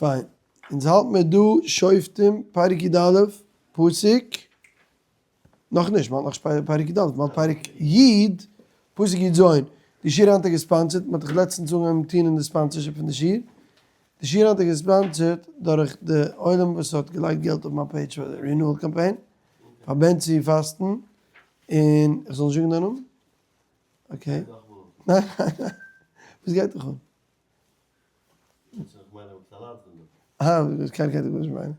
פיין, אונז האלט מיר דא שופטים פרק י א פסוק, נאכנישט, מ'האלט נאכנישט פרק י א, מ'האלט פרק י, פסוק י ז, די שיעור היינט איז גע sponsored, מ'האט דאך לעצטנס אנגעהויבן טון אין די sponsorship פון די שיעור, די שיעור היינט איז גע sponsored דורך די עולם וואס האט געלייגט געלט אויף מיין page פאר די renewal קאמפיין, פאר בענצי פאסטן, און איך זאל נישט זאגן דיין נאמען? okay. ניין ניין ניין, וואס גייט דיך אן? אה, דאס קען איך נישט מיינען.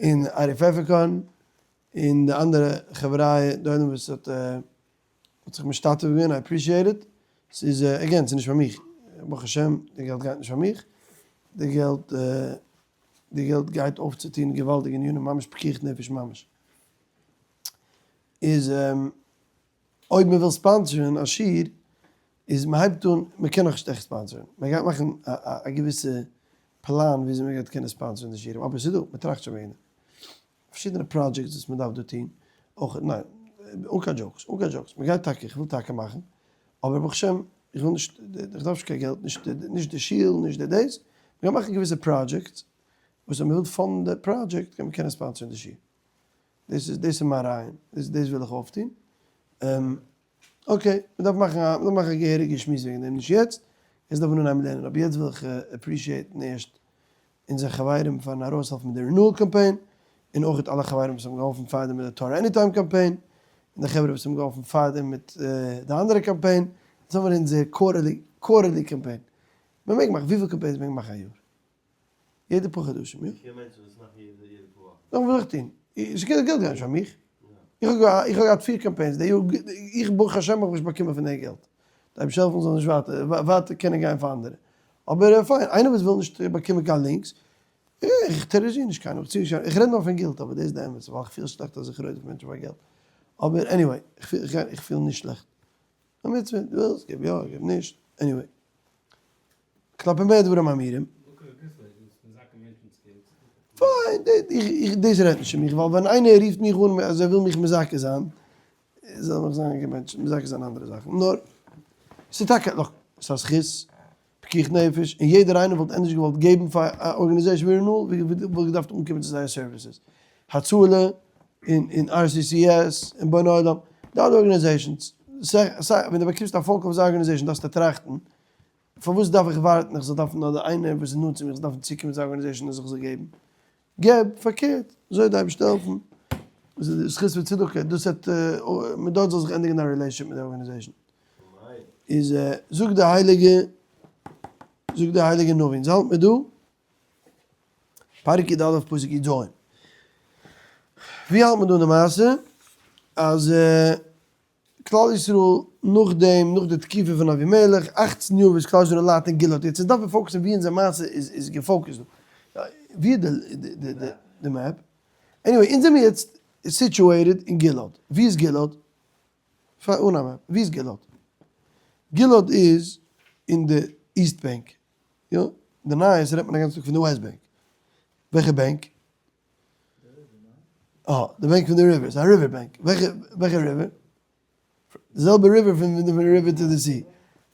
און ארי פעפערקארן, און די אנדערע חבריא די עולם וואס האט האט זיך משתתף געווען, I appreciate it. ס'איז again, ס'איז נישט פאר מיך, ברוך השם די געלט גייט נישט פאר מיך, די געלט די געלט גייט אויפצוטון געוואלדיגע ענינים, ממש פיקוח נפש ממש. איז אויב מען וויל sponsor ן א שיעור איז מען הייבט אן, מען קען נאכנישט עכט sponsor ן, מען גייט מאכן א געוויסע פלאן וויאזוי מען גייט קענען sponsor ן די שיעורים, אבער ס'איז דא, מען טראכט שוין וועגן דעם. פארשידענע projects וואס מען דארף דא טון, אויך, ניין, אן קיין jokes, אן קיין jokes, מען גייט טאקע, איך וויל טאקע מאכן, אבער ברוך השם, איך וויל נישט, איך דארף נישט קיין געלט, נישט נישט די שול, נישט די דאס, מען גייט מאכן געוויסע projects, וואס אז מען וויל fund ן די פראדזשעקט קען מען קענען sponsor ן די שיעור. דאס איז דאס איז מיין רעיון, דאס דאס וויל איך אויפטון. okay, מען דארף מאכן א, מען דארף מאכן א געהעריגע שמועס וועגן דעם, נישט יעצט, יעצט דארף מען אנהייבן לערנען, אבער יעצט וויל איך appreciate ן ערשט אונזערע חברים פארן ארויסהעלפן מיט די renewal קאמפיין, און אויך אלע חברים וואס האבן געהאלפן פארדעם מיט די תורה עניטיים קאמפיין, און די חברה וואס האבן געהאלפן פארדעם מיט די אנדערע קאמפיין, יעצט האבן מיר אונזער quarterly quarterly קאמפיין. מען מעג מאכן, וויפיל קאמפיינס מעג מען מאכן א יאר? יעדע פאר חדשים, יא? איך מענטשן וואס מאכן יעדע יעדע פאר וואכן. נאך וואס זאל איך טון? איך געלט גייט נישט פאר מיך. איך האב איך האב געהאט פיר קאמפיינס די יאר, איך ברוך השם האב נישט באקומען פון די געלט. די אייבערשטער העלפן זאל נישט ווייטער ווייטער קענען גיין פאר אנדערע. אבער פיין, איינער וואס וויל נישט באקומען קיין links, איך טעראריזיר נישט קיינעם, איך צווינג נישט קיינעם, איך רעד נאר פון guilt, אבער דאס איז די אמת, ווייל איך פיל שלעכט אז איך רודף מענטשן פאר געלט. אבער anyway, איך פיל איך פיל נישט שלעכט. א מצוה, דו ווילסט, געב יא, געב נישט, anyway. כלפי מה דברים אמורים. פיין, דאס רעדט נישט צו מיך, ווייל ווען איינער רופט מיך אן אז ער וויל מיך מזכה זיין, זאל מיך זיין געבענטשט, מזכה זיין אנדערע זאכן, נאר ס'איז טאקע, look, ס'איז א זכות, פיקוח נפש, און יעדער איינער וואלט ענדערש געוואלט געבן פאר א organization ווי Renewal, ווי וואלט געדארפט אנקומען צו זייער services. הצלה, און און RCCS, און בוני עולם, די אלע organizations, ווען דו באקומסט א phone call פון אזא organization דארפסטו טראכטן, פארוואס דארף איך ווארטן איך זאל דארפן אדער איינער וואס איז נאנט צו מיך זאל דארפן צוקומען צו א organization אז איך זאל געבן? געב, פארקערט, אזוי וועט די אייבערשטער העלפן, זכות וצדקה, דאס וועט, מיט דארט זאל זיך ענדיגן דיין relationship מיט די organization. איז זאגט די הייליגע, זאגט די הייליגע נביא, אונז האלט מיר דא, פרק י א פסוק י ז, ווי האלט מען דא אין די מעשה, אז כלל ישראל נאכדעם, נאך די תקופה פון אבימלך, 18 יאר וואס כלל ישראל ליידט אין גלות, יעצט דארף מען focus ן ווי אונזער מעשה איז גע focus ט דא, ווי איז די map? anyway, אונז זעמיר יעצט situated אין גלעד, ווי איז גלעד? פאר אן א map, ווי איז גלעד? גלעד איז אין די east bank, יא, די נייעס רעדט מען א גאנצן טאג פון די west bank, וועלכע bank? אה, די bank פון די river, ס'איז א river bank. וועלכע וועלכע river? די זעלבע river פון די river to the sea.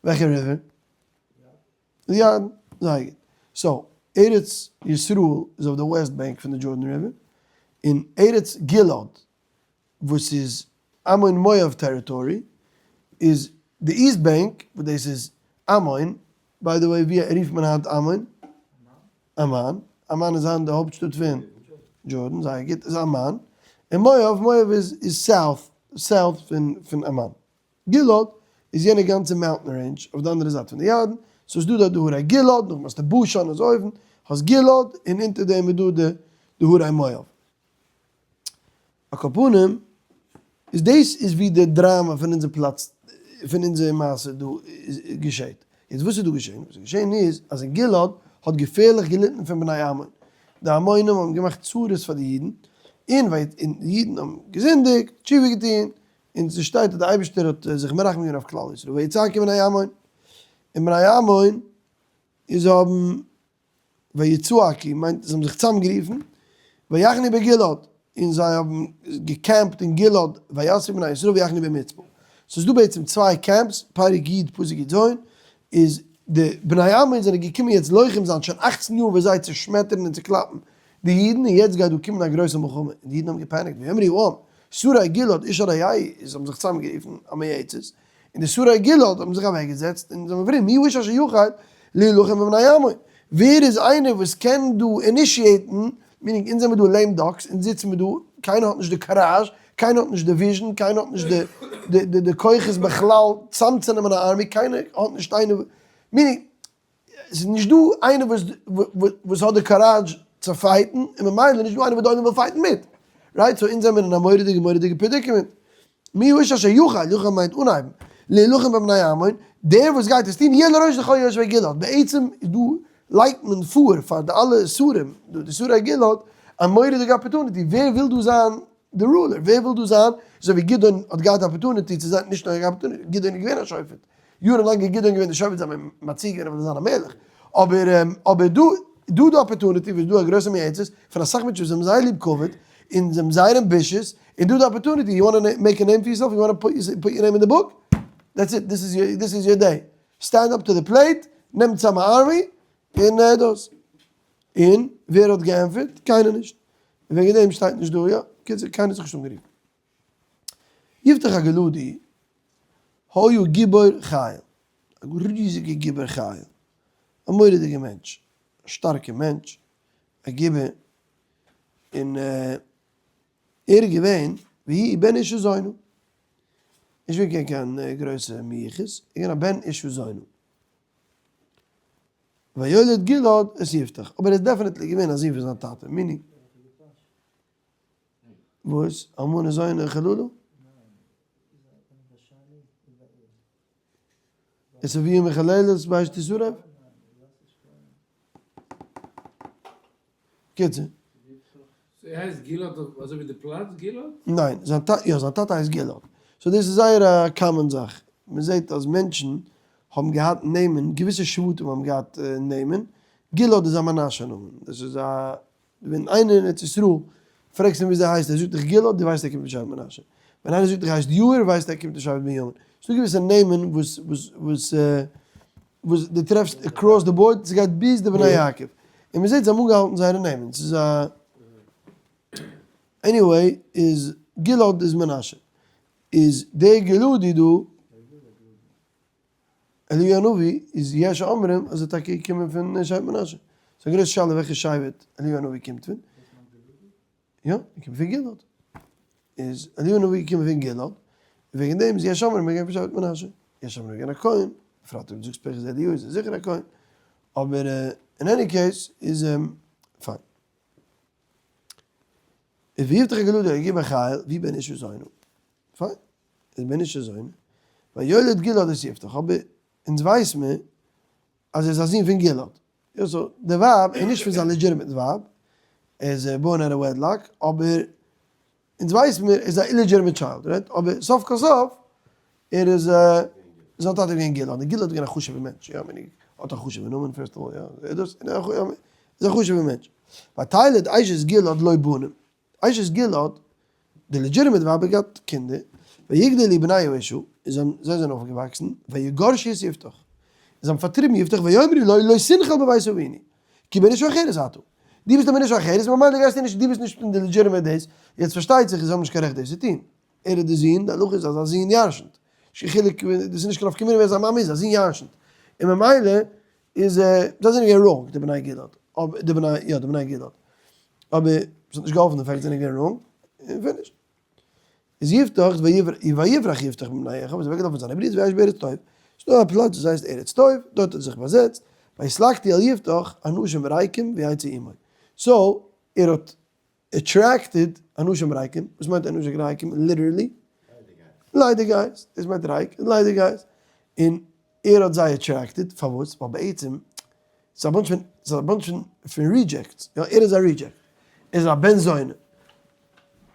וועלכע river? די ירדן. זייער גוט. so, ארץ ישראל איז אויף די west bank פון די Jordan River, און ארץ גלעד וואס איז עמון מואב territory איז די east bank וואס דאס איז עמון, by the way ווי רופט מען היינט עמון? עמאן, עמאן איז היינט די הויפט שטאט פון Jordan, זייער גוט, איז עמאן, און מואב, מואב איז איז south, south פון פון עמאן. גלעד איז יענע גאנצע mountain range אויף די אנדערע זייט פון די ירדן, סאו איז דא דארט די הרי גלעד, נאכדעם האסטו בשן איז אויבן, האסט גלעד, און אונטער דעם איז דא די די הרי מואב. על כל פנים, איז דאס איז ווי די דראמא פון אונזער פלאץ, פון אונזער מעשה דא געשעט. יעצט וואס איז דא געשען? וואס איז געשען איז, אז אין גלעד האט געפערליך געליטן פון בני עמון. די עמונים האבן געמאכט צרות פאר די אידן, און די אידן האבן געזינדיגט, תשובה געטון, און ס'שטייט אז דער אייבערשטער האט זיך מרחם געווען אויף כלל ישראל, ויצעקו בני עמון, און בני עמון איז האבן ויצעקו מיינט זיי האבן זיך צוזאמגערופן, ויחנו בגלעד, און זיי האבן גע camp ט אין גלעד, ויאספו בני ישראל ויחנו במצפה. ס'איז דא בעצם צוויי camps, פרק י' פסוק י"ז, איז. די בני עמון זענען געקומען יעצט לוחם זיין, שוין אכצן יאר וואס זיי צושמעטערן און צוקלאפן די אידן, און יעצט גייט דא קומען א גרויסע מלחמה, און די אידן האבן געפעניקט, ויאמרו העם, שרי גלעד איש על רעהו, זיי האבן זיך צוזאמגערופן א מועצת, און די שרי גלעד האבן זיך אוועקגעזעצט, און זיי האבן געפרעגט, מי האיש אשר יוכל להילחם בבני עמון, ווער איז איינער וואס קען דא initiate ן, meaning אונז זעמיר דא lame ducks, אונז זיצן מיר דא, קיינער האט נישט די courage, קיינער האט נישט די vision, קיינער האט נישט די די כוחות בכלל צאמצונעמען א army, קיינער האט נישט איינער, meaning ס'איז נישט דא איינער וואס וואס האט די courage צו fight ן, און ממילא נישט דא איינער וואס די עולם וויל fight ן מיט, right? So אונז זעמיר אין א מורא'דיגע מורא'דיגע predicament. מי האיש אשר יחל, יחל מיינט אנהייבן, להילחם בבני עמון, דער וואס גייט עס טון, יהיה לראש לכל יושבי גלעד, בעצם איז דא לייגט מען פאר פאר די אלע שרים, דא די שרי גלעד, א מורא'דיגע opportunity, ווער וויל דא זיין די ruler, ווער וויל דא זיין, אזוי ווי גדעון האט געהאט opportunity צו זיין, נישט נאר opportunity, גדעון איז געווען א שופט, יארן לאנג איז גדעון געווען די שופט, זיי האבן אים מציע געווען ער וויל זיין א מלך, אבער אבער דא דא די opportunity וואס דא א גרויסע מועצת פון אסאך מענטשן וואס האבן זייער ליב כבוד און זיי האבן זייער ambitious, און דא די opportunity, you wanna make a name for yourself, you wanna put your name אין די book, that's it, this is your this is your day, stand up to the plate, נעם צאם א army, און דאס. און ווער האט געענטפערט? קיינער נישט. און וועגן דעם שטייט נישט דא, יא, קיצור, קיינער האט זיך נישט אנגערופן. יפתח הגלעדי היה גיבור חיל, א ריזיגע גיבור חיל, א מורא'דיגע מענטש, א שטארקע מענטש, א גיבור, און ער איז געווען והוא בן אשה זונה, נישט געווען קיין גרויסע מיוחס, ער איז געווען א בן אשה זונה. ויולד גלעד את יפתח, אבער ער איז definitely געווען א זון פון זיין טאטע, meaning. וואס? אלמנה זונה חללה? את אביה מחללת באש תשרף? קיצור. סאו ער הייסט גלעד אזוי ווי די פלאץ גלעד? ניין, זיין טאטע, יא זיין טאטע הייסט גלעד. So דאס איז זייער א common זאך. מען זעט אז מענטשן האבן געהאט נעמען, געוויסע שבטים האבן געהאט נעמען, גלעד איז א מנשה נאמען. דאס איז א, ווען איינער אין ארץ ישראל פרעגסט אים וויאזוי הייסט ער, זאגט דיך גלעד, דו ווייסט ער קומט פון שבט מנשה. ווען איינער זאגט דיך הייסט יאיר, ווייסט ער קומט פון שבט בנימין. ס'דא געוויסע נעמען וואס וואס וואס וואס דו טרעפסט across the board, ס'גייט ביז די בני יעקב, און מ'זעט זיי האבן אנגעהאלטן זייערע נעמען, ס'איז א anyway איז גלעד איז מנשה, איז דער גלעדי דא אליהו הנביא איז יש אומרים אז ער איז טאקע געקומען פון שבט מנשה, ס'איז א גרויסע שאלה וועלכע שבט אליהו הנביא קומט פון. יא, ער קומט פון גלעד. איז אליהו הנביא געקומען פון גלעד, וועגן דעם איז יש אומרים געווען פון שבט מנשה. יש אומרים געווען א כהן, בפרט אויב דו זאגסט פרחת אליהו איז ער זיכער א כהן. אבער אין any case איז פיין. איז ויפתח הגלעדי הגיבור חיל והוא בן אשה זונה. פיין. איז בן אשה זונה. ויולד גלעד את יפתח. אבער אונז ווייס מיר אז ער איז א זון פון גלעד. יא so די ווייב איז נישט פון זיין legitimate ווייב, ער איז born out of wedlock, אבער אונז ווייס מיר ער איז א illegitimate child, right? אבער סוף כל סוף ער איז זיין טאטע איז געווען גלעד, און גלעד איז געווען א חשוב'ע מענטש, יא מיין איך האט א חשוב'ע נאמען first of all, יא דאס איז א חשוב'ע מענטש. ותלד אשת גלעד לו בנים, אשת גלעד, די legitimate ווייב האט געהאט קינדער, ויגדלו בני האשה, און זיי זענען אויפגעוואקסן, ויגרשו את יפתח, און זיי האבן פארטריבן יפתח, ויאמרו לו לא תנחל בבית אבינו, כי בן אשה אחרת אתה, דו ביסט א בן אשה אחרת, ממילא גייסטו נישט, דו ביסט נישט אין די legitimate דאס, יעצט פארשטייט זיך אז זיי האבן נישט קיין רעכט דאס צו טון, ער איז די זון, די הלכה איז אז א זון ירשנ'ט, נישט קיין חילוק, דאס איז נישט קיין נפקא מינה ווער זיין מאמע איז, א זון ירשנ'ט, און ממילא איז זיי זענען געווען wrong די בני גלעד, אבער די בני, יא די בני גלעד, אבער עס האט נישט געהאלפן די fact זיי זענען געווען wrong, און finish. איז יפתח, ויברח יפתח מבני אחיו, איז אוועקגעלאפן פון זיינע ברידער וישב בארץ טוב, ס'איז דא א פלאץ וואס הייסט ארץ טוב, דארט האט ער זיך באזעצט, ויתלקטו אל יפתח אנשים ריקים ויצאו עמו, so ער האט attracted אנשים ריקים, וואס מיינט אנשים ריקים literally? ליידיגייערס, דאס מיינט ריק, ליידיגייערס, און ער האט זיי attracted, פארוואס? ווייל בעצם ס'איז א bunch פון, ס'איז א bunch פון פון rejects, יא ער איז א reject, ער איז א בן זונה,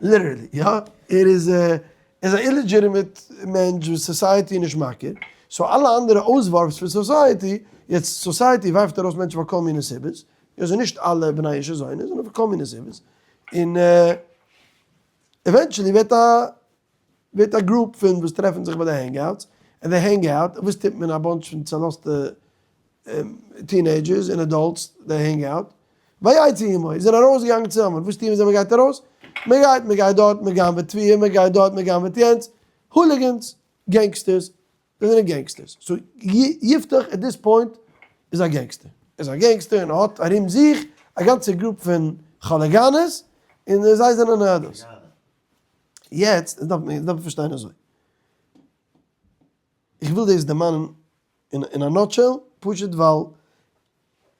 literally, יא, ער איז ער איז א illegitimate מענטש וואס society איז נישט מכיר, so אלע אנדערע אויסווארפס פון society, יעצט society ווארפט ארויס מענטשן פאר כל מיני סיבות, יא ס'איז נישט אלע בני אשה זונה, זענען פאר כל מיני סיבות, און eventually ווערט א ווערט א group פון וואס טרעפן זיך ביי די hangouts, און די hangout, וואס טוט מען א bunch פון צעלאזטע. teenagers און adults, they hang out, ויצאו עמו, זענען ארויסגעגאנגען צוזאמען, וואס טוען זיי ווען מען גייט ארויס? מען גייט, מען גייט דארט, מען גנב'עט תבואה, מען גייט דארט, מען גנב'עט יענץ, hooligans, gangsters, זיי זענען gangsters, so יפתח at this point איז א gangster, ער איז א gangster און האט ארום זיך א גאנצע group פון כאליגאנעס, און זיי זענען אדאס. יעצט דארף מען פארשטיין אזוי, איך וויל דאס דערמאנען אין א nutshell, פשוט ווייל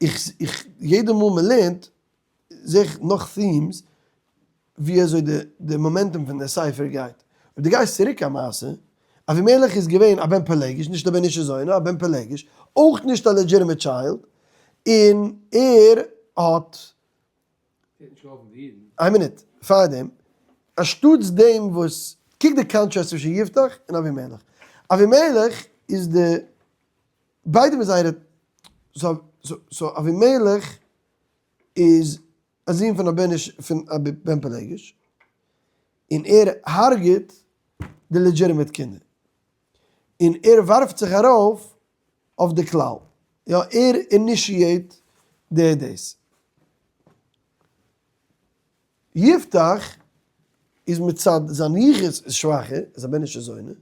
איך איך יעדע מאל מען לערנט זעה איך נאך themes ווי אזוי די די momentum פון די ספר גייט. אויב דו גייסט צוריק א מעשה, אבימלך איז געווען א בן פילגש, נישט א בן אשה זונה, א בן פילגש, אויך נישט א legitimate child, און ער האט איין מינוט, פארדעם, אנשטאטס דעם וואס, קוק די contrast צווישן יפתח און אבימלך. אבימלך איז די, ביידע מיט זייערע, so אבימלך איז א זון פון א בן איש פון א בן פילגש, און ער הרג'ט די legitimate קינדער, און ער ווארפט זיך ארויף אויף די כלל, יא ער initiate די דאס. יפתח איז מצד זיין יחוס איז שוואכער, איז א בן אשה זונה,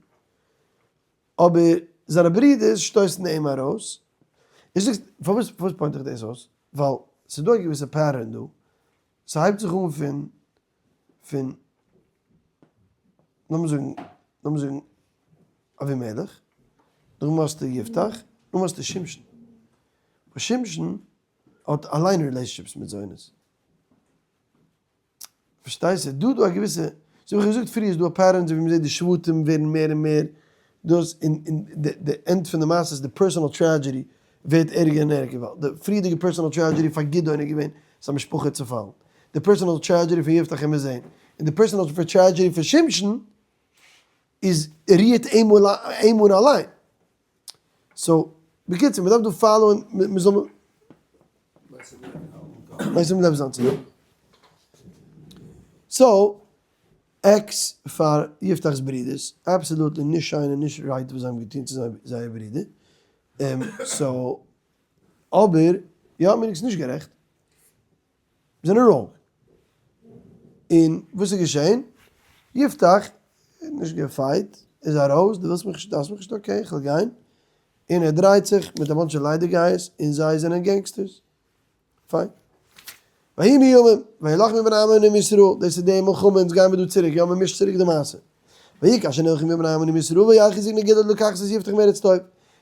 אבער זיינע ברידערס שטויסן אים ארויס. איך זאג, פארוואס פארוואס point איך דאס אויס? ווייל ס'איז דא א געוויסע pattern דא, ס'הייבט זיך אן פון פון לאמיר זאגן לאמיר זאגן אבימלך, נאכדעם האסטו יפתח, נאכדעם האסטו שמשון. וואס שמשון האט אליין relationships מיט זונות. פארשטייסט? ס'איז דא דא א געוויסע, אזוי ווי איך האב געזאגט פריער איז דא א pattern אזוי ווי מ'זעט די שבטים ווערן מער און מער דאס, און און די end פון די מעשה איז די personal tragedy ווערט ערגער און ערגער, ווייל די פריערדיגע personal tragedy פאר גדעון איז געווען זיין משפחה צופאלן, די personal tragedy פון יפתח קען מען זעהן, און די personal tragedy פון שמשון איז רירט אים אן אליין. so, בקיצור, מ'דארף דא follow ען, מ'זאל משים לב זיין צו דעם. so, X פאר יפתח'ס ברידערס, absolutely נישט שיין און נישט right וואס זיי האבן געטון צו זייער ברודער. so, אבער, יא, מיר איז נישט גערעכט. זענען wrong. און וואס איז געשען? יפתח האט נישט גע fight, איז ארויס, דו ווילסט מיך נישט, דארפסט מיך נישט, okay, איך וועל גיין. און ער דרייט זיך מיט א bunch of ליידיגייערס, און זיי זענען gangsters. פיין. ויהי בימים, וילחמו בני עמון עם ישראל, דאס איז די מלחמה, אונז גייען מיר דא צוריק, יא, מען מישט צוריק די מעשה. ויהי כאשר נלחמו בני עמון עם ישראל, וילכו זקני גלעד לקחת את יפתח מארץ טוב.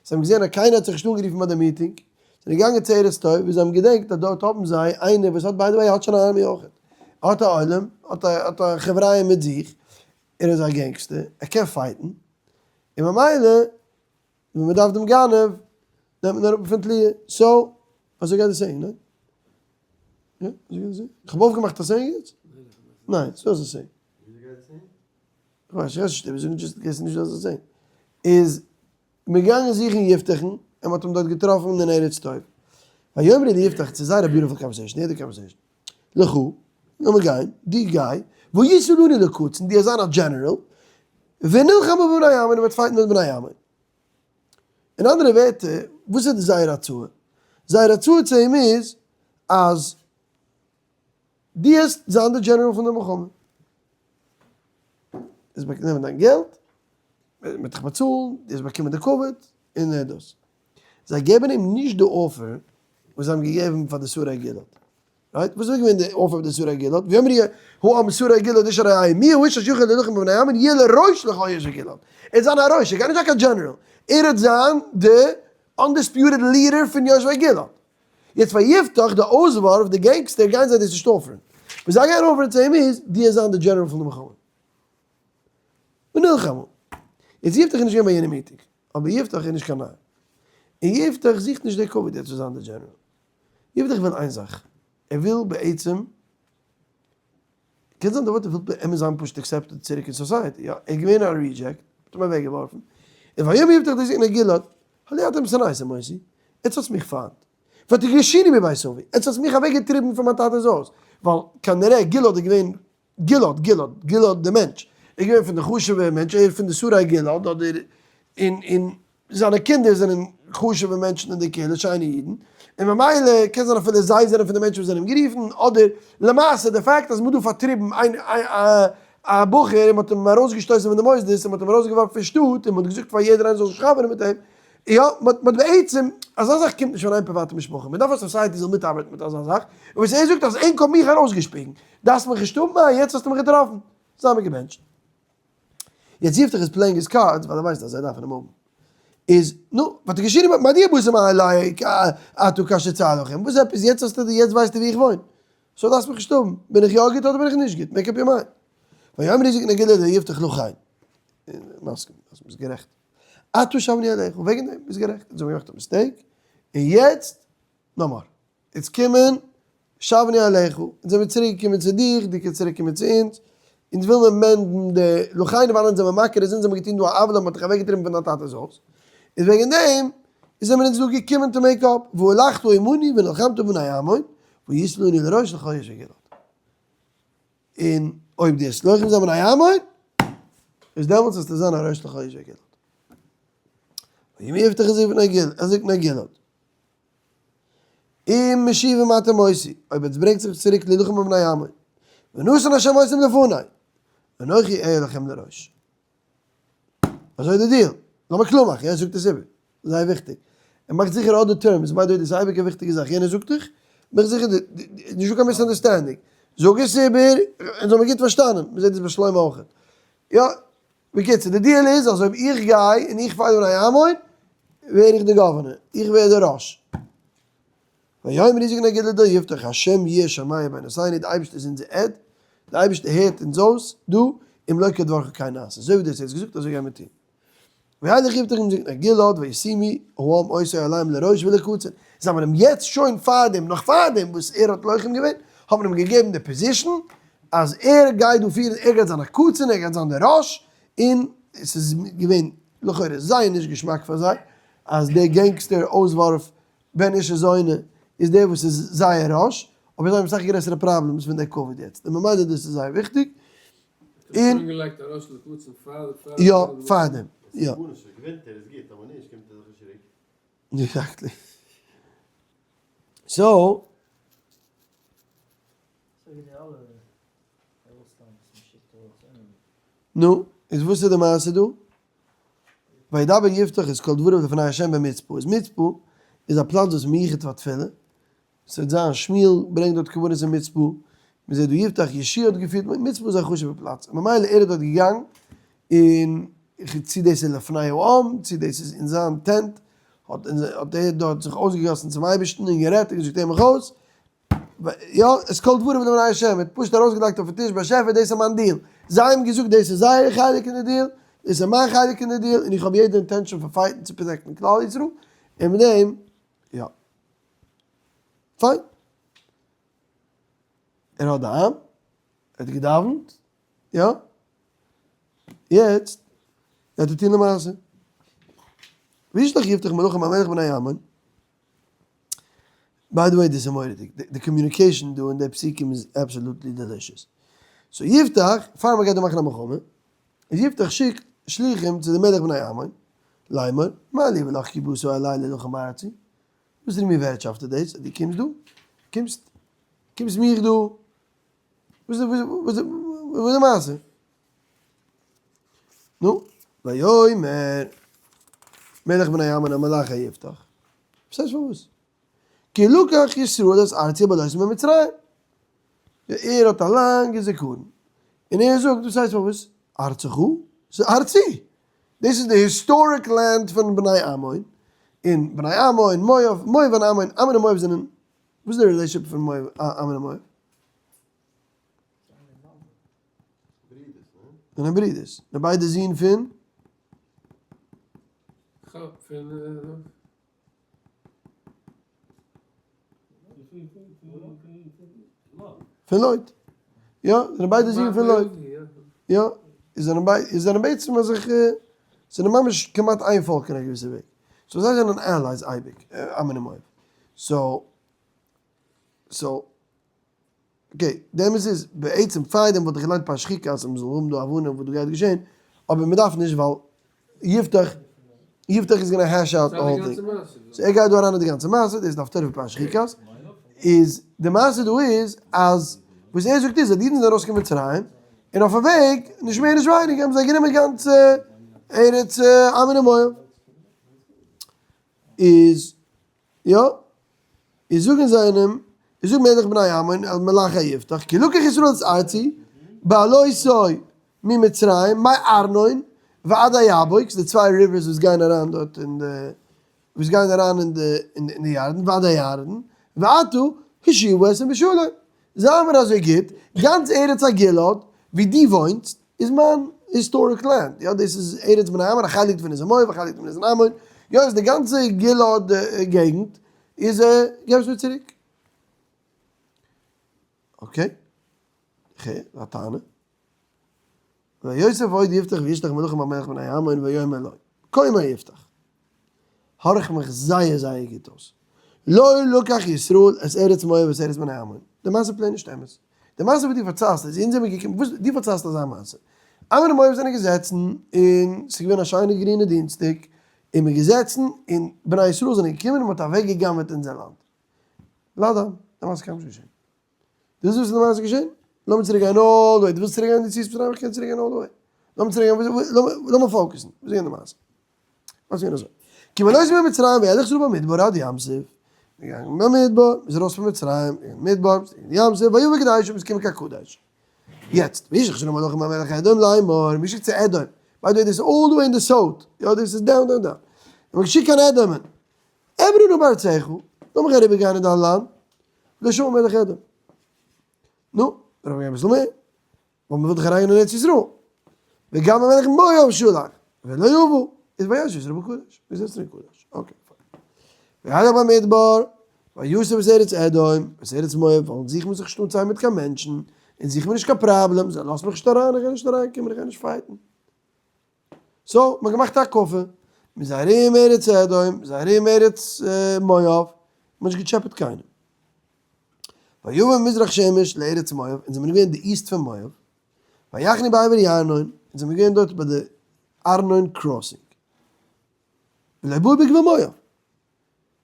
זיי האבן געזען אז קיינער האט זיך נישט אנגערופן ביי די meeting, זענען געגאנגען צו ארץ טוב ווי זיי האבן געדענקט אז דארט האבן זיי איינער וואס האט by the way האט שוין א army אויכעט, ער האט א עולם, האט א האט א חבריא מיט זיך, ער איז א gangster, ער קען fight ן, און ממילא ווען מען דארף דעם גנב נעמט מען אראפ פון תליה, so אזוי גייט די saying, ניין? יא, אזוי גייט די saying? איך האב אויפגעמאכט א saying יעצט? ניין, ס'איז דא אזא saying. וויאזוי גייט די saying? כ'ווייס נישט, איך זאג נישט just נישט דא אזא saying. איז מען געגאנגען זוכן יפתח'ן, און מען האט אים דארט געטראפן אין ארץ טוב. ויאמרו ליפתח, ס'איז זייער א beautiful conversation, הער די conversation. לכו, לאמיר גיין, דו גיי, והיית לנו לקצין, דו זיין א general, ונלחמה בבני עמון, און מ'וועט fight ן מיט בני עמון. אין אנדערע ווערטער, וואס איז זייער הצעה? זייער הצעה צו אים איז, אז דו העסט זיין די general פון די מלחמה. וועסט באקומען דיין געלט, מען וועט דיך באצאלן, דו וועסט באקומען די כבוד, און דאס. זיי געבן אים נישט די offer וואס זיי האבן געגעבן פאר די שרי גלעד. right? וואס איז געווען די offer פאר די שרי גלעד? ויאמרו העם שרי גלעד איש אל רעהו מי האיש אשר יוכל להילחם בבני עמון יהיה לראש לכל יושבי גלעד. ער וועט זיין א ראש, ער גייט נישט זיין קיין general. ער וועט זיין די undisputed leader פון יושבי גלעד. יעצט פאר יפתח די אויסווארף, די gangster, גייען זיי דאס נישט offer ן. וואס זיי גייען offer ן צו אים איז, דו וועסט זיין די general פון די מלחמה. ונלחמו. יעצט יפתח איז נישט געווען ביי יענע meeting, אבער יפתח איז נישט קיין נאר. און יפתח זוכט נישט די כבוד יעצט צו זיין די general. יפתח וויל איין זאך, ער וויל בעצם, קען זיין די ווארט ער וויל באמת זיין פשוט accepted צוריק אין society, יא, ער איז געווען א reject, מ'האט אים אוועקגעווארפן, און ויאמר יפתח לזקני גלעד, הלא אתם שנאתם אותי, עטס האטס מיך פיינט, ותגרשוני מבית אבי, עטס האטס מיך אוועקגעטריבן פון מיין טאטע'ס הויז, ווייל כנראה גלעד איז געווען גלעד, גלעד, גלעד די מענטש, איז געווען פון די חשוב'ע מענטש, ער פון די שרי גלעד, אדער, און, און זיינע קינדער זענען חשוב'ע מענטשן אין די קהילה, שיינע אידן, און ממילא קען זיין אפילו זיי זענען פון די מענטשן וואס זענען אים גערופן, אדער למעשה די fact אז מ'האט דא פארטריבן א בחור און מ'האט אים ארויסגעשטויסן פון די מוסדות און מ'האט אים ארויסגעווארפן פון שטאט און מ'האט געזאגט פאר יעדער איינער זאל זיך חבר'ן מיט אים, יא, מ'האט בעצם, אזא זאך קומט נישט פון איין פריוואטע משפחה, מ'דארף א society זאל מיטארבעטן מיט אזא זאך, און וואס ער זאגט אז ענק האבן מיך ארויסגעשפיגן, דארפסט מיך נישט האבן, אה יעצט האסטו מיך געטראפן, זיי מיר געבענטשט. יעצט יפתח איז playing his cards ווייל ער ווייסט אז זיי דארפן אים האבן. איז, נו, ותגשיני מדוע באתם אלי עתה כאשר צר לכם, וואס עפעס יעצט האסטו יעצט ווייסטו ווי איך וואוין, so דארפסט מיך נישט האבן, בין איך יא גוט אדער בין איך נישט גוט, make up your mind. ויאמרו זקני גלעד אל יפתח לכן. מסכים אז ביסט גערעכט. עתה שבנו אליך, וועגן דעם ביסט גערעכט, אונז האבן געמאכט א mistake, און יעצט, no more. איצט קומען, שבנו אליך, אונז זעמיר צוריק געקומען צו דיך, דו קענסט צוריק קומען צו אונז, אונז וויל מיר mend ן די לכן ווייל אונז זעמיר מכיר אז אונז האבן געטון דא א עוולה, מ'האט דיך אוועק געטריבן פון דיין טאטע'ס הויז, איז וועגן דעם זעמיר אונז דא געקומען to make up, והלכת עמנו ונלחמת בבני עמון, והיית לנו לראש לכל יושבי גלעד. און אויב דו וועסט לוחם זיין בני עמון, איז דעמאלטס וועסטו זיין א ראש לכל יושבי גלעד. ויאמר יפתח אל זקני גלעד. אם משיבים אתם אותי, אויב עטס ברענגט זיך צוריק להילחם בבני עמון, ונתן השם אותם לפני, אנכי אהיה לכם לראש. אזוי איז די deal. לאמיר קלאר מאכן, יענער זאגט עס איבער. זייער וויכטיג. ער מאכט זיכער אט די terms, by the way דאס איז אייביג א וויכטיגע זאך, יענער זאגט דיך, מאך זיכער נישטא קיין misunderstanding. זאג עס איבער, אונז האבן גוט פארשטאנען, מ'זעט עס ביי שלמה אויך. יא, בקיצור, די deal איז אז אויב איך גיי און איך fight בני עמון, ווער איך די governor, איך ווער די ראש. ויאמרו זקני גלעד אל יפתח השם יהיה שומע בינותינו, די אייבערשטער איז אונזער עד, די אייבערשטער הערט אונז אויס דא, אם לא כדברך כן נעשה, אזוי ווי דו האסט יעצט געזאגט אזוי גייען מיר טון. וילך יפתח עם זקני גלעד וישימו העם אותו עליהם לראש ולקצין, זיי האבן אים יעצט שוין פארדעם, נאך פארדעם וואס ער האט לוחם געווען, האט מען אים געגעבן די position אז ער גייט דא פירן, ער גייט זיין א קצין, ער גייט זיין דער ראש, און עס איז געווען לכאורה זייער נישט געשמאק פאר זיי אז דער gangster אויסווארף בן אשה זונה איז דער וואס איז זייער ראש, אבער זיי האבן אסאך גרעסערע problems פון דער כבוד יעצט, און ממילא דאס איז זייער וויכטיג. און. שוין געלייגט א ראש לקצין פאר די. יא, פארדעם, יא. געווינט ער איז גוט, אבער נישט קומט ער זיך נישט צוריק. Exactly. So. נו, איז וואס איז די מעשה דא? וידבר יפתח את כל דבריו לפני ה' במצפה. איז מצפה איז א פלאץ וואס מיוחד פאר תפילה. ס'וועט זיין שמואל ברענגט דארט קרבנות אין מצפה. מ'זעט דא יפתח, יהושע האט געפירט, מצפה איז א חשוב'ע פלאץ. ממילא ער איז דארט געגאנגען, און צו דאס איז לפני העם, צו דאס איז אין זיין tent, האט ער דארט זיך אויסגעגאסן צום אייבערשטן און גערעדט און געזאגט הער מיך אויס, יא, את כל דבריו לפני השם, ער האט פשוט ארויסגעלייגט אויפן טיש, באשעפער דאס איז מיין deal, זיי האבן געזאגט דאס איז זייער חלק אין די deal, דאס איז מיין חלק אין די deal, און איך האב יעדע intention פון fight ן צו protect ן כלל ישראל, און מיט דעם, יא. פיין. ער האט די עם, ער האט געדאווענט, יא. יעצט גייט ער טון למעשה. וישלח יפתח מלאכים אל מלך בני עמון. By the way דאס איז מורא'דיג, די communication דא אין די פסוקים איז absolutely delicious. So יפתח, פאר מען גייט דא מאכן א מלחמה, איז יפתח שיקט שליחים צו די מלך בני עמון, לאמור, מה לי ולך כי באת אלי להילחם בארצי, וואס איז מיר ווערטשאפט איז דאס אז דו קומסט דא, קומסט, קומסט מיך דא, וואס איז, וואס איז, וואס איז די מעשה? נו, ויאמר מלך בני עמון אל מלאכי יפתח, וואס הייסט פארוואס? כי לקח ישראל את ארצי בעלותם ממצרים. ער האט א לאנגע זיכרון, און ער זאגט, וואס הייסט פארוואס? ארצך? ס'איז ארצי! דאס איז די historic land פון בני עמון, און בני עמון, מואב, מואב און עמון, עמון און מואב זענען, וואס איז די relationship פון מואב, עמון און מואב? זענען ברידערס, זענען ביידע זין פון? פון לוט. יא, זענען ביידע זין פון לוט. יא, זענען ביידע, זענען בעצם אזעלכע, זענען ממש כמעט איין פאלק אין א געוויסע וועג. So זיי זענען allies אייביג, עמון און מואב. So, so, okay, די אמת איז, בעצם פארדעם וואלט איך געליינט פרשת חוקת אז מ'זאל האבן דא הבנה וואס דא גייט געשען, אבער מ'דארף נישט ווייל יפתח. יפתח איז gonna hash out די whole thing. So ער גייט דא אריין אין די גאנצע מעשה, דאס איז די הפטורה פון פרשת חוקת, איז די מעשה דא איז אז וואס ער זאגט איז אז די אידן זענען ארויס קיין מצרים, און אויפן וועג, נישט מער נישט ווייניגער, האבן זיי גענומען גאנצע ארץ עמון ומואב. איז יא, איז זאגן זיי אים, איז זאגט מלך בני עמון אל מלאכי יפתח, כי לקח ישראל את ארצי בעלותו ממצרים מארנון ועד היבוק, ס'איז די צוויי rivers וואס גייען אריין דארט אין די, וואס גייען אריין אין די אין די ירדן, ועד הירדן, ועתה השיבה אותם בשלום, זיי מיר אזוי גוט, גאנץ ארץ הגלעד ווי דו וואוינסט איז מיין historic land, יא דאס איז ארץ בני עמון, א חלק דערפון איז אין מואב, א חלק דערפון איז אין עמון, יא איז די גאנצע גלעד געגנט איז געב עס מיר צוריק. Okay, כ'הער א טענה. ויוסף עוד יפתח וישלח מלאכים אל מלך בני עמון ויאמר לו, כה אמר יפתח, הארך מיך זייער זייער גוט אויס, לא לקח ישראל את ארץ מואב ואת ארץ בני עמון, די מעשה plain נישט אמת, די מעשה וואס דו פארציילסט איז אונז זעמיר געקומען, וואס דו פארציילסט אזא מעשה, עמון און מואב זענען געזעצן און ס'איז געווען א שיינע גרינע דינסטאג און מ'איז געזעצן און בני ישראל זענען געקומען און מ'האט אוועק גע'גנב'עט אונזער לאנד, לאדאן, די מעשה קען נישט געשען. דו ווילסט וויסן וואס איז געשען? לאמיר צוריק גיין all the way, דו ווילסט צוריק גיין די יציאת מצרים? איך קען צוריק גיין all the way. לאמיר צוריק גיין, לאמיר focus ן, וואס איז געווען די מעשה? וואס איז געווען אזוי? כי בעלותם ממצרים וילך ישראל במדבר עד ים סוף, מ'איז געגאנגען במדבר, מ'איז ארויס פון מצרים, געגאנגען מדבר, ים סוף, ויבא קדש, מ'איז געקומען קיין קדש. יעצט, וישלח ישראל מלאכים אל מלך אדום לאמור, מ'שיקט צו אדום, by the way דאס איז all the way אין די south, יא דאס איז down down down, מ'האט געשיקט קיין אדום, אעברה נא בארצך, לאמיך אריבערגיין אין דיין לאנד, לא שמע מלך אדום. נו, דארף מען גיין אביסל מער, ווייל מ'וויל דאך אריינגיין אין ארץ ישראל. וגם המלך מואב שלח, ולא יבוא, איז וישב ישראל בקדש, מ'איז יעצט אין קדש. Okay, פיין. וילך במדבר, ויסב את ארץ אדום, ואת ארץ מואב, ווייל זיך מוז איך נישט אנציילן מיט קיין מענטשן, און זיך מיר נישט קיין פראבלעם, זיי לאזן מיך נישט אריין, איך גיי נישט אריינקומען, איך גיי נישט fight ן. So, מ'האט געמאכט א הקפה, מ'איז ארום ארץ אדום, מ'איז ארום ארץ מואב, מ'האט נישט געטשעפעט קיינעם. ויבא מזרח שמש לארץ מואב, אונז זעמיר געווען די east פון מואב, ויחנו בעבר יארנון, אונז זעמיר געווען דארט ביי די ארנון crossing. ולא באו בגבול מואב.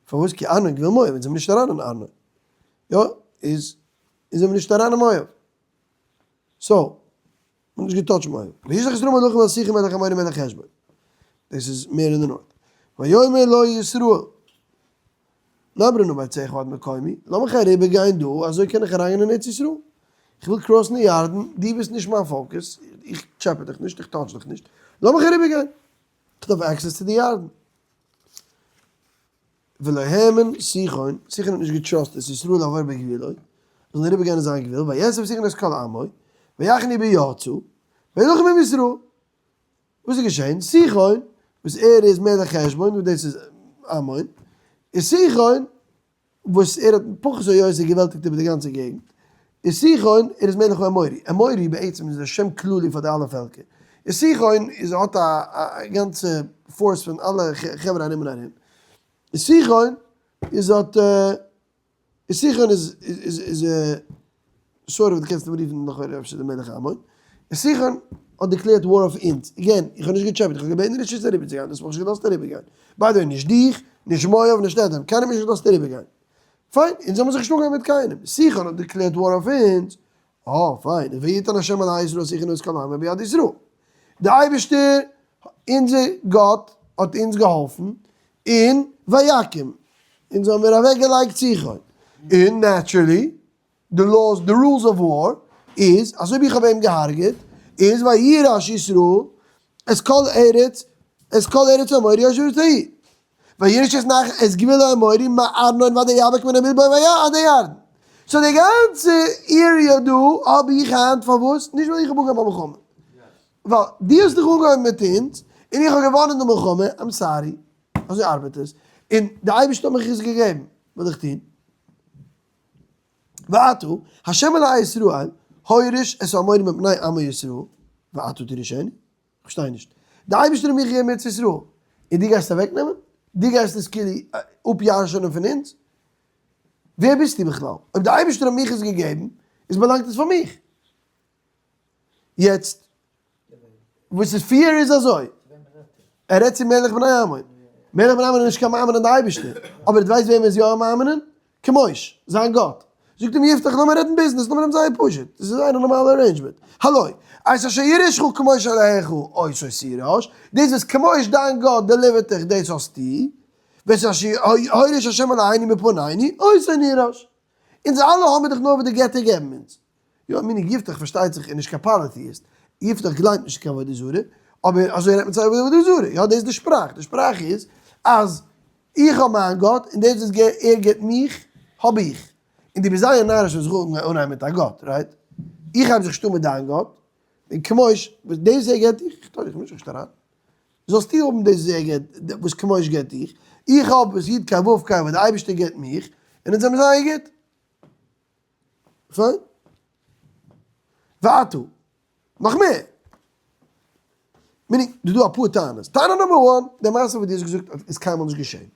פארוואס? כי ארנון גבול מואב, אונז זעמיר נישט אריין אין ארנון. יא, איז אונז זעמיר נישט אריין אין מואב. So, מ'האט נישט געטאטשט מואב. וישלח ישראל מלאכים אל סיחון מלך האמורי מלך חשבון. דאס איז מער אין די north. ויאמר לו ישראל, נעברה נא בארצך עד מקומי, לאמיך אריבער גיין דא, אזוי קען איך אריינגיין אין ארץ ישראל. איך וויל cross ן די ירדן, דו ביסט נישט מיין focus, איך טשעפע דיך נישט, איך touch דיך נישט, לאמיך אריבער גיין. איך דארף access צו די ירדן. ולא האמין סיחון, סיחון האט נישט גע trust את ישראל לעבור בגבולו, זאלן אריבער גיין אין זיין גבול, ויאסף סיחון את כל עמו, ויחנו ביהצה, וילחם עם ישראל. וואס איז געשען? סיחון, וואס ער איז מלך חשבון, וואס דאס איז עמון, איז סיחון, וואס ער האט פחות או יותר געוועלטיגט איבער די גאנצע געגנט, איז סיחון, ער איז מלך האמורי, אמורי בעצם איז דער שם כללי פאר די אלע פעלקער, איז סיחון איז האט א גאנצע force פון אלע חברה ארום און ארום, איז סיחון איז האט איז סיחון איז איז איז sort of דו קענסט אים רופן לכאורה אפשר דער מלך עמון, איז סיחון האט declared war אויף אונז, again איך האב נישט געטשעפעט איך האב געבעטן רשות אריבערצוגיין דו האסט מיך נישט געלאזט אריבערגיין, by the way נישט דיך, נישט מואב, נישט אדום, קיינער האט מיך נישט געלאזט אריבערגיין, פיין, אונז האבן זיך נישט אנגעהויבן מיט קיינעם, סיחון האט declared war אויף אונז, אה פיין, ויתן השם אלהי ישראל את סיחון ואת כל עמו ביד ישראל, די אייבערשטער אונזער גאט האט אונז געהאלפן, און ויכם, אונז האבן מיר אוועק געלייגט סיחון, און naturally, די laws, די rules of war, איז, אזוי ווי איך האב אים געהארגעט, איז וירש ישראל את כל ארץ, את כל ארץ האמורי אשר תהי. וירש את נח את גבול האמורי מארנון ועד היבוק מן המדבר ועד הירדן. So די גאנצע area דא האב איך היינט פארוואס? נישט ווייל איך האב אנגעהויבן א מלחמה. ווייל דו האסט דיך אנגעהויבן מיט אונז, און איך האב געוואנען די מלחמה, I'm sorry, אזוי ארבעט עס, און די אייבערשטער האט מיך עס געגעבן, וואס זאל איך טון? ועתה, ה' אלהי ישראל, הוריש את האמורי מפני עמו ישראל, ואתה תירשנו? איך פארשטיי נישט. די אייבערשטער האט מיך געגעבן ארץ ישראל, און דו גייסט אוועקנעמען? דו גייסט עס כאילו אפ'ירש'ענען פון אונז? ווער ביסטו בכלל? אויב די אייבערשטער האט מיך עס געגעבן, איז באלאנגט עס פאר מיך. יעצט, וואס איז פיר איז אזוי, ער רעדט צו מלך בני עמון. מלך בני עמון איז נישט קיין מאמין אין די אייבערשטער, אבער דו ווייסט וועם ער איז יא א מאמין אין? כמוש, זיין גאט. זאגט אים יפתח לאמיר רעדן ביזנעס, לאמיר נעמען זייער פשוט, דאס איז זייער א נארמאלע arrangement, הלא, את אשר יירשך כמוש אלהיך אותו תירש, דאס וואס כמוש דיין גאט deliver ט דיך דאס האסטו, ואת אשר הוריש השם אלהינו מפנינו אותו נירש. אונז אלע האבן מיר דאך נאר וואס די געטער געבן אונז. יא, meaning יפתח פארשטייט זיך איז נישט קיין polytheist, יפתח גלייבט נישט אין קיין עבודה זרה, אבער אזוי רעדט מען צו עבודה זרה, יא דאס איז די שפראך, די שפראך איז אז איך האב מיין גאט און דאס וואס ער געבט מיך האב איך, און דו ביסט זייער נאריש וואס זיך אנהייבן מיט א גאט, right? איך הייב זיך נישט אן מיט דיין גאט, און כמוש וואס דאס ער געבט דיך, איך טויש, איך מיש זיך נישט אריין, זאלסטו האבן דאס וואס ער געבט, וואס כמוש געבט דיך, איך האב וואס יוד קיי וואו קיי וואס דער אייבערשטער געבט מיך, און אונז זעמיר זייער גוט. פיין. ועתה, נאך מער. meaning, דא דא אפאר טענות. טענה number one, די מעשה וואס דו האסט געזאגט איז קיינמאל נישט געשען.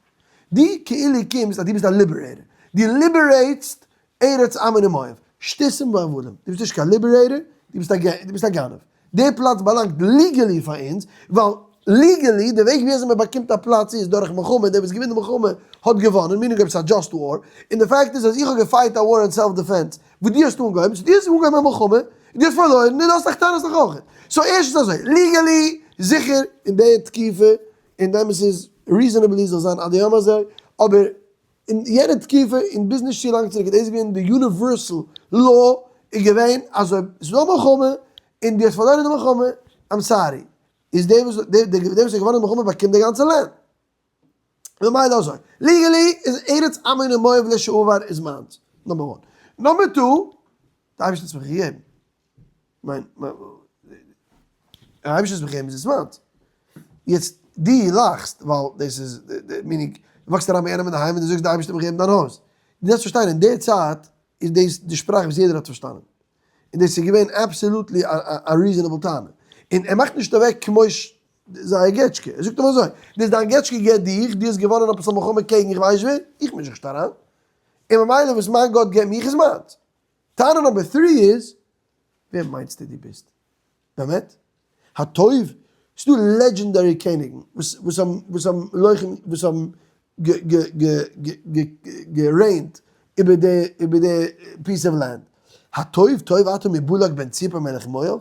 דו כאילו קומסט אז דו ביסט א liberator. דו liberate סט ארץ עמון ומואב. שטותים והבלים. דו ביסט נישט קיין liberator, דו ביסט א דו ביסט א גנב. די פלאץ באלאנגט legally פאר אונז, ווייל legally די וועג ווי אזוי מען באקומט א פלאץ איז דורך מלחמה, דער וואס געווינט די מלחמה האט געוואנען, meaning אויב ס'איז א just war, און די פאקט איז אז איך האב גע fight א war אין self defense וואס דו האסט אנגעהויבן, so דו האסט אנגעהויבן א מלחמה, און דו האסט פארלוירן, און דו האסט דאך טענות נאך אויך. so ערשטנס אזוי, legally זיכער אין די תקופה, און די אמת איז reasonably זאל זיין עד היום הזה, אבער אין יענע תקופה און ביז נישט צו לאנג צוריק איז דאס געווען די universal law איז געווען אז אויב ס'איז דא א מלחמה און דו האסט פארלוירן די מלחמה I'm sorry איז דער וואס דער וואס האט געוואנען די מלחמה באקומט די גאנצע land. ממילא אזוי legally איז ארץ עמון ומואב לשעבר איז מיינס number one. number two די אייבערשטער האט עס מיך געגעבן. מיין דער אייבערשטער האט מיך געגעבן איז עס מיינס. יעצט דו לאכסט ווייל דאס איז meaning דו וואקסט אריין ביי יענעם אינדערהיים און דו זאגסט די אייבערשטער האט מיך געגעבן דיין הויז. דו דארפסט פארשטיין אין די צייט איז דאס די שפראך וואס יעדער האט פארשטאנען. און דאס איז געווען absolutely א reasonable טענה. און ער מאכט נישט אוועק כמוש זייער געטשקע. ער זאגט אים אזוי, דאס דיין געטשקע געבט דיך, דו האסט געוואנען עפעס א מלחמה קעגן איך ווייס ווער, איך מיש זיך נישט אריין. און ממילא וואס מיין גאט געבט מיך איז מיינס. טענה number three איז, ווער מיינסטו דו ביסט? באמת? הטוב? ס'דא legendary קעניגן וואס וואס האבן וואס האבן לוחם וואס האבן גע reign ט איבער די איבער די piece of land. הטוב טוב אתה מבלק בן ציפור מלך מואב?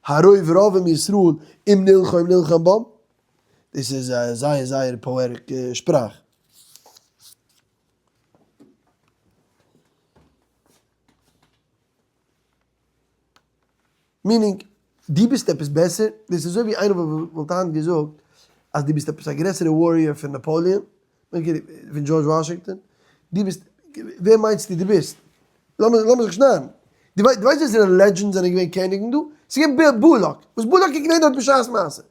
הרוב רבים ישראל אם נלחם נלחם בם? דאס איז א זייער זייער poetic שפראך. meaning, דו ביסט עפעס בעסער? דאס איז אזוי ווי איינער וואלט היינט געזאגט אז דו ביסט עפעס א גרעסערע warrior פון נאפאליען, פון דזשארדזש וואשינגטאן, דו ביסט, ווער מיינסטו דו ביסט? לאמיר זיך שנארן, דו ווייסט ווער זענען legends זענען געווען קעניגן דא? ס'איז געווען בלק, וואס בלק איז געווען דארט בשעת מעשה.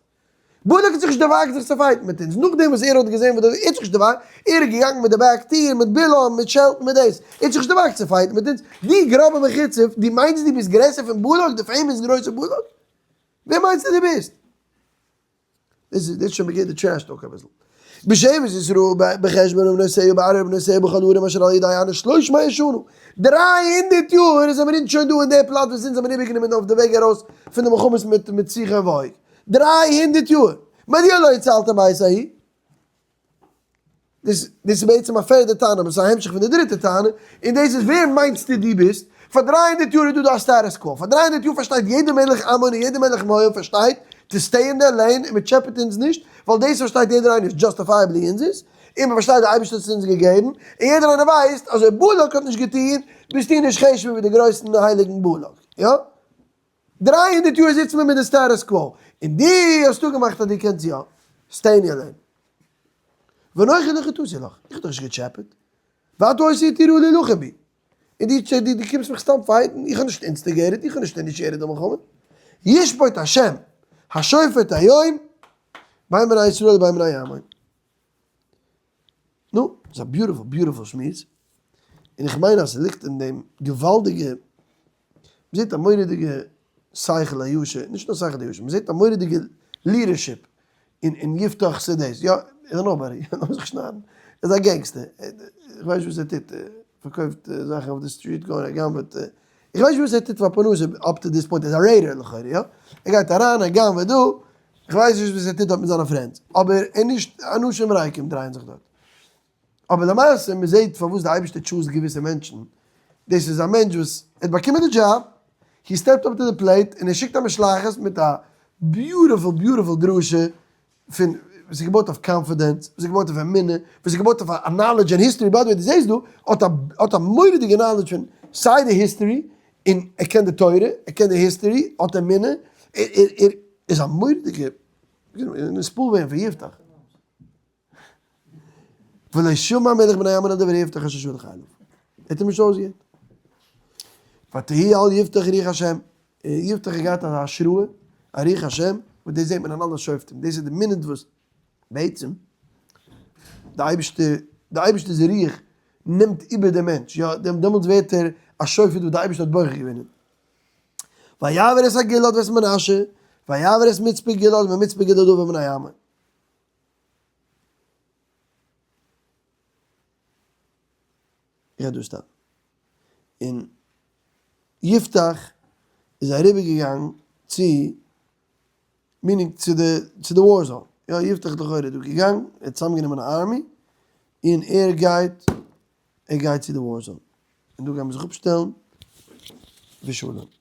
בלק האט זיך נישט דערוואגט זיך צו fight ן מיט אונז, נאכדעם וואס ער האט געזען וואס דאס, ער האט זיך נישט דערוואגט, ער איז געגאנגען מיט די back טיר, מיט בלעם, מיט שעלטן, מיט דאס, ער האט זיך נישט דערוואגט צו fight ן מיט אונז, דו גראבע מחוצף, דו מיינסט דו ביסט גרעסער פון בלק, די famous גרויסע בלק? ווער מיינסטו דו ביסט? דאס איז שוין בגדר trash talk אביסל. בשבת ישראל בחשבון ובנושאי ובערער ובנושאי בכל הערים אשר על ידי אנה שלוש מאות שנה, 300 יאר זעמיר אונז שוין דא אין די פלאץ וואס אונז האבן איבערגענומען אויף די וועג ארויס פון די מלחמות מיט מיט סיחון ועוג. 300 יאר! מדוע לא הצלתם בעת ההיא? דאס איז בעצם א פערדע טענה אבער ס'איז א המשך פון די דריטע טענה, און דאס איז ווער מיינסטו דו ביסט? פאר 300 יאר איז דא דא א status quo, פאר 300 יאר פארשטייט יעדער מלך עמון און יעדער מלך מואב פארשטייט to stay in their lane און מ'טשעפעט אונז נישט, ווייל דאס פארשטייט יעדער איינער איז justifiably אונזערס, און מ'פארשטייט די אייבערשטער האט עס אונז געגעבן, און יעדער איינער ווייסט אז אויב בלק האט נישט געטון, ביסטו נישט חשוב'ער ווי די גרויסן הייליגן בלק, יא? 300 יאר זיצן מיר מיט די status quo, און דו האסט אפגעמאכט אז דו קענסט יא, stay in your lane. ואנכי לא חטאתי לך, איך האב דיך נישט געטשעפעט, ואתה עושה אותי רעה להילחם בי, און דו דו קומסט מיך סתם fight ן, איך האב נישט instigated, איך האב נישט initiated די מלחמה. ישפוט השם, השופט היום, בין בני ישראל ובין בני עמון. נו, ס'איז א beautiful beautiful שמועס, און איך מיין אז ס'ליגט אין דעם געוואלדיגע, מ'זעט א מורא'דיגע שכל הישר, נישט נאר שכל הישר, מ'זעט א מורא'דיגע leadership אין יפתח שדות, יא, ער איז א nobody, לאמיר זיך שניידן, ער איז א gangster, איך ווייס נישט וואס ער טוט, ער פארקויפט זאכן אויף די street corner, ער גנב'עט, איך ווייס נישט וואס ער טוט פאר פרנסה up to this point, ער איז א raider לכאורה, יא, ער גייט אריין, ער גנב'עט דא. איך ווייס נישט וואס ער טוט דארט מיט זיינע friends, אבער ער נישט אנשים ריקים דרייען זיך דארט. אבער למעשה מען זעט פארוואס די אייבערשטער choose ט געוויסע מענטשן, דאס איז א מענטש וואס ער האט באקומען די דזשאב, he stepped up to the plate און ער שיקט א משלחת מיט א beautiful beautiful דרשה פון וואס איז געבויט אויף confidence, וואס איז געבויט אויף אמונה, וואס איז געבויט אויף א knowledge און history, by the way דו זעסט דא האט א האט א מורא'דיגע knowledge פון סיי די history און ער קען די תורה, ער קען די history, האט אמונה, ער ער ער איז א מורא'דיגע נתפעל ווערן פון יפתח. ולא שמע מלך בני עמון אל דברי יפתח אשר שלח אליו. ער האט אים נישט אויסגעהערט. ותהי על יפתח רוח השם. יפתח האט געהאט אזא השראה, א רוח השם, וואס דאס זעט מען אין אלע שופטים. דאס איז די מינוט וואס בעצם די אייבערשטער, די אייבערשטער'ס רוח נעמט איבער דעם מענטש. יא, דעמאלטס ווערט ער א שופט וואס די אייבערשטער האט בוחר געווען אין. ויעבר את הגלעד ואת מנשה, ויעבר את מצפה גלעד ומצפה גלעד עבר בני עמון. איך רעד דא סתם. און יפתח איז אריבער געגאנגען צו, meaning צו די צו די war zone. יא יפתח איז לכאורה דא געגאנגען, ער האט צוזאם גענומען א army, און ער גייט ער גייט צו די war zone. און דא גיימיר זיך אפשטעלן. ושלום.